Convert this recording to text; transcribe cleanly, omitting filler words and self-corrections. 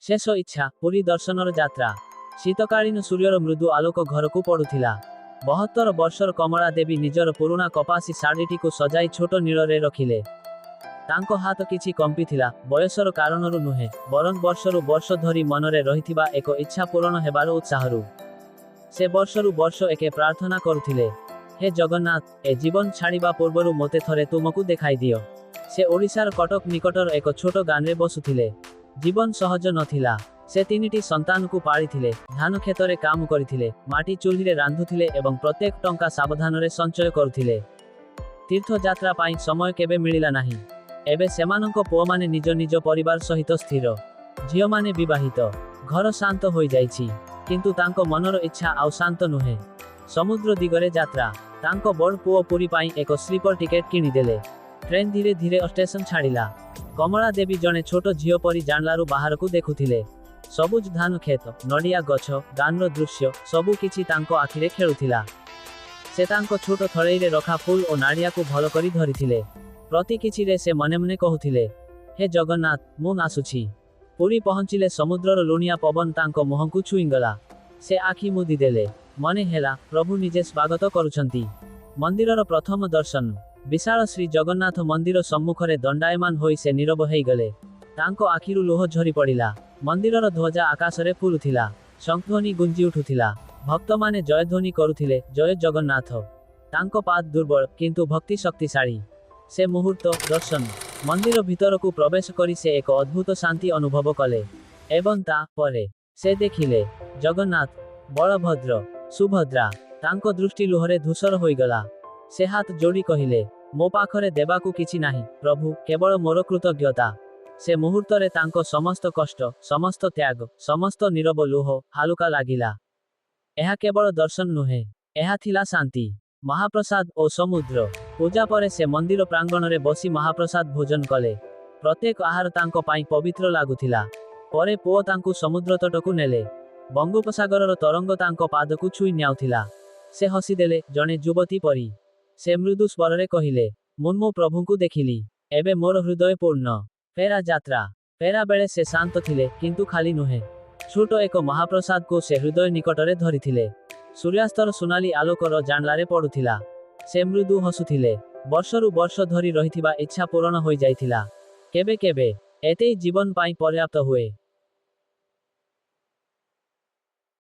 ଶେଷ ଇଚ୍ଛା, ପୁରୀ ଦର୍ଶନର ଯାତ୍ରା। ଶୀତକାଳୀନ ସୂର୍ଯ୍ୟର ମୃଦୁ ଆଲୋକ ଘରକୁ ପଡୁଥିଲା। 72 ବର୍ଷର କମଳା ଦେବୀ ନିଜର ପୁରୁଣା କପାସୀ ଶାଢ଼ୀଟିକୁ ସଜାଇ ଛୋଟ ନୀଳରେ ରଖିଲେ। ତାଙ୍କ ହାତ କିଛି କମ୍ପିଥିଲା, ବୟସର କାରଣରୁ ନୁହେଁ, ବରଂ ବର୍ଷରୁ ବର୍ଷ ଧରି ମନରେ ରହିଥିବା ଏକ ଇଚ୍ଛା ପୂରଣ ହେବାର ଉତ୍ସାହରୁ। ସେ ବର୍ଷରୁ ବର୍ଷ ଏକେ ପ୍ରାର୍ଥନା କରୁଥିଲେ, ହେ ଜଗନ୍ନାଥ, ଏ ଜୀବନ ଛାଡ଼ିବା ପୂର୍ବରୁ ମୋତେ ଥରେ ତୁମକୁ ଦେଖାଇ ଦିଅ। ସେ ଓଡ଼ିଶାର କଟକ ନିକଟର ଏକ ଛୋଟ ଗାଁରେ ବସୁଥିଲେ। ଜୀବନ ସହଜ ନଥିଲା। ସେ ତିନିଟି ସନ୍ତାନକୁ ପାଳିଥିଲେ, ଧାନ କ୍ଷେତରେ କାମ କରିଥିଲେ, ମାଟି ଚୁଲିରେ ରାନ୍ଧୁଥିଲେ ଏବଂ ପ୍ରତ୍ୟେକ ଟଙ୍କା ସାବଧାନରେ ସଞ୍ଚୟ କରୁଥିଲେ। ତୀର୍ଥଯାତ୍ରା ପାଇଁ ସମୟ କେବେ ମିଳିଲା ନାହିଁ। ଏବେ ସେମାନଙ୍କ ପୁଅମାନେ ନିଜ ନିଜ ପରିବାର ସହିତ ସ୍ଥିର। ଝିଅମାନେ ବିବାହିତ। ଘର ଶାନ୍ତ ହୋଇଯାଇଛି। କିନ୍ତୁ ତାଙ୍କ ମନର ଇଚ୍ଛା ଆଉ ଶାନ୍ତ ନୁହେଁ। ସମୁଦ୍ର ଦିଗରେ ଯାତ୍ରା। ତାଙ୍କ ବଡ଼ ପୁଅ ପୁରୀ ପାଇଁ ଏକ ସ୍ଲିପର ଟିକେଟ କିଣିଦେଲେ। ଟ୍ରେନ୍ ଧୀରେ ଧୀରେ ଷ୍ଟେସନ ଛାଡ଼ିଲା। କମଳା ଦେବୀ ଜଣେ ଛୋଟ ଝିଅ ପରି ଜାଣଲାରୁ ବାହାରକୁ ଦେଖୁଥିଲେ। ସବୁଜ ଧାନ କ୍ଷେତ, ନଡ଼ିଆ ଗଛ, ଗାଁର ଦୃଶ୍ୟ, ସବୁ କିଛି ତାଙ୍କ ଆଖିରେ ଖେଳୁଥିଲା। ସେ ତାଙ୍କ ଛୋଟ ଥଳେଇରେ ରଖା ଫୁଲ ଓ ନାଡ଼ିଆକୁ ଭଲ କରି ଧରିଥିଲେ। ପ୍ରତି କିଛିରେ ସେ ମନେ ମନେ କହୁଥିଲେ, ହେ ଜଗନ୍ନାଥ, ମୁଁ ଆସୁଛି। ପୁରୀ ପହଞ୍ଚିଲେ। ସମୁଦ୍ରର ଲୁଣିଆ ପବନ ତାଙ୍କ ମୁହଁକୁ ଛୁଇଁଗଲା। ସେ ଆଖି ମୁଦିଦେଲେ। ମନେ ହେଲା, ପ୍ରଭୁ ନିଜେ ସ୍ୱାଗତ କରୁଛନ୍ତି। ମନ୍ଦିରର ପ୍ରଥମ ଦର୍ଶନ। ବିଶାଳ ଶ୍ରୀ ଜଗନ୍ନାଥ ମନ୍ଦିର ସମ୍ମୁଖରେ ଦଣ୍ଡାୟମାନ ହୋଇ ସେ ନୀରବ ହେଇଗଲେ। ତାଙ୍କ ଆଖିରୁ ଲୁହ ଝରି ପଡ଼ିଲା। ମନ୍ଦିରର ଧ୍ୱଜା ଆକାଶରେ ଫୁଲୁଥିଲା। ଶଙ୍ଖଧ୍ୱନି ଗୁଞ୍ଜି ଉଠୁଥିଲା। ଭକ୍ତମାନେ ଜୟଧ୍ୱନି କରୁଥିଲେ, ଜୟ ଜଗନ୍ନାଥ। ତାଙ୍କ ପାଦ ଦୁର୍ବଳ, କିନ୍ତୁ ଭକ୍ତି ଶକ୍ତିଶାଳୀ। ସେ ମୁହୂର୍ତ୍ତ, ଦର୍ଶନ। ମନ୍ଦିର ଭିତରକୁ ପ୍ରବେଶ କରି ସେ ଏକ ଅଦ୍ଭୁତ ଶାନ୍ତି ଅନୁଭବ କଲେ। ଏବଂ ତା ପରେ ସେ ଦେଖିଲେ ଜଗନ୍ନାଥ, ବଳଭଦ୍ର, ସୁଭଦ୍ରା। ତାଙ୍କ ଦୃଷ୍ଟି ଲୁହରେ ଧୂସର ହୋଇଗଲା। ସେ ହାତ ଯୋଡ଼ି କହିଲେ, ମୋ ପାଖରେ ଦେବାକୁ କିଛି ନାହିଁ ପ୍ରଭୁ, କେବଳ ମୋର କୃତଜ୍ଞତା। ସେ ମୁହୂର୍ତ୍ତରେ ତାଙ୍କ ସମସ୍ତ କଷ୍ଟ, ସମସ୍ତ ତ୍ୟାଗ, ସମସ୍ତ ନୀରବ ଲୁହ ହାଲୁକା ଲାଗିଲା। ଏହା କେବଳ ଦର୍ଶନ ନୁହେଁ, ଏହା ଥିଲା ଶାନ୍ତି। ମହାପ୍ରସାଦ ଓ ସମୁଦ୍ର। ପୂଜା ପରେ ସେ ମନ୍ଦିର ପ୍ରାଙ୍ଗଣରେ ବସି ମହାପ୍ରସାଦ ଭୋଜନ କଲେ। ପ୍ରତ୍ୟେକ ଆହାର ତାଙ୍କ ପାଇଁ ପବିତ୍ର ଲାଗୁଥିଲା। ପରେ ପୁଅ ତାଙ୍କୁ ସମୁଦ୍ର ତଟକୁ ନେଲେ। ବଙ୍ଗୋପସାଗରର ତରଙ୍ଗ ତାଙ୍କ ପାଦକୁ ଛୁଇଁ ଯାଉଥିଲା। ସେ ହସିଦେଲେ, ଜଣେ ଯୁବତୀ ପରି। ସେ ମୃଦୁ ସ୍ୱରରେ କହିଲେ, ମୁଁ ମୋ ପ୍ରଭୁଙ୍କୁ ଦେଖିଲି। ଏବେ ମୋର ହୃଦୟ ପୂର୍ଣ୍ଣ। ଫେରା ଯାତ୍ରା। ଫେରା ବେଳେ ସେ ଶାନ୍ତ ଥିଲେ, କିନ୍ତୁ ଖାଲି ନୁହେଁ। ଛୋଟ ଏକ ମହାପ୍ରସାଦକୁ ସେ ହୃଦୟ ନିକଟରେ ଧରିଥିଲେ। ସୂର୍ଯ୍ୟାସ୍ତର ସୁନାଲି ଆଲୋକର ଜାଣଲାରେ ପଡୁଥିଲା। ସେ ମୃଦୁ ହସୁଥିଲେ। ବର୍ଷରୁ ବର୍ଷ ଧରି ରହିଥିବା ଇଚ୍ଛା ପୂରଣ ହୋଇଯାଇଥିଲା। କେବେ କେବେ ଏତେଇ ଜୀବନ ପାଇଁ ପର୍ଯ୍ୟାପ୍ତ ହୁଏ।